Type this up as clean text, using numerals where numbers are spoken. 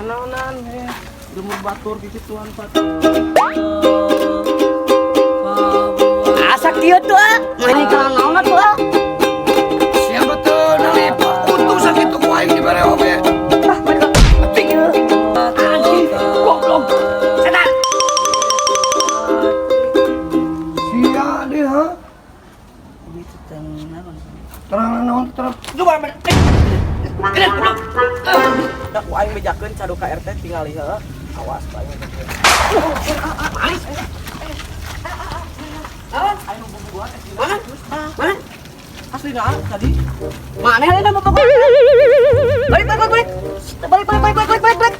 Naonan lembur batur kikituan, Pak. Asa kieu tuh ah. Main iklan naon tuh ah. Siapa tuh nali untung sakitu ku aing dibere oge. Ah, mereka. Anjing, goblok. Setan. Sia deh ha. Terang naon terang. Coba goblok. Da ku aing bejakeun cadu ka RT tingali heuh. Awas ku aing bejakeun. Aing nu bobogohan eh. Mana? Mana? Asli nah tadi. Mana yang mau pokok? Balik, balik, balik, balik, balik, balik, balik, balik, balik, balik.